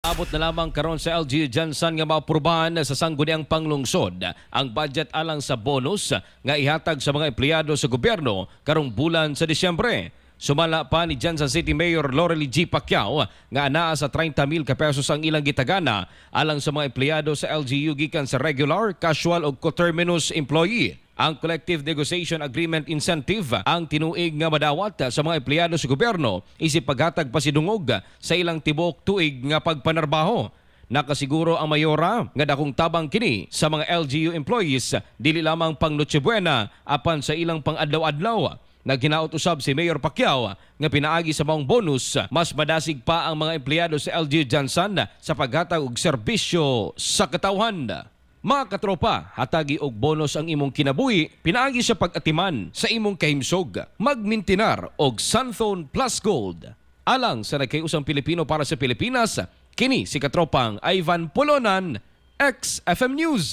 Abot na lamang karon sa LGU GenSan nga maaprubahan sa Sangguniang Panglungsod ang budget alang sa bonus nga ihatag sa mga empleyado sa gobyerno karong bulan sa Disyembre. Sumala pa ni GenSan City Mayor Lorelie G. Pacquiao nga anaa sa 30 mil ka pesos ang ilang gitagana alang sa mga empleyado sa LGU gikan sa regular, casual ug coterminous employee. Ang Collective Negotiation Agreement Incentive ang tinuig nga madawat sa mga empleyado sa gobyerno isip paghatag pasidungog sa ilang tibuok tuig nga pagpanarbaho. Nakasiguro ang mayora nga dakong tabang kini sa mga LGU employees, dili lamang pang Noche Buena apan sa ilang pang-adlaw-adlaw. Naghinaot usab si Mayor Pacquiao nga pinaagi sa maong bonus, mas madasig pa ang mga empleyado sa LGU GenSan sa paghatag og serbisyo sa katawhan. Mga katropa, hatagi og bonus ang imong kinabuhi pinaagi sa pag-atiman sa imong kahimsog. Magmintinar og Xanthone Plus Gold. Alang sa nagkayusang Pilipino para sa Pilipinas, kini si katropang Ivan Polonan, XFM News.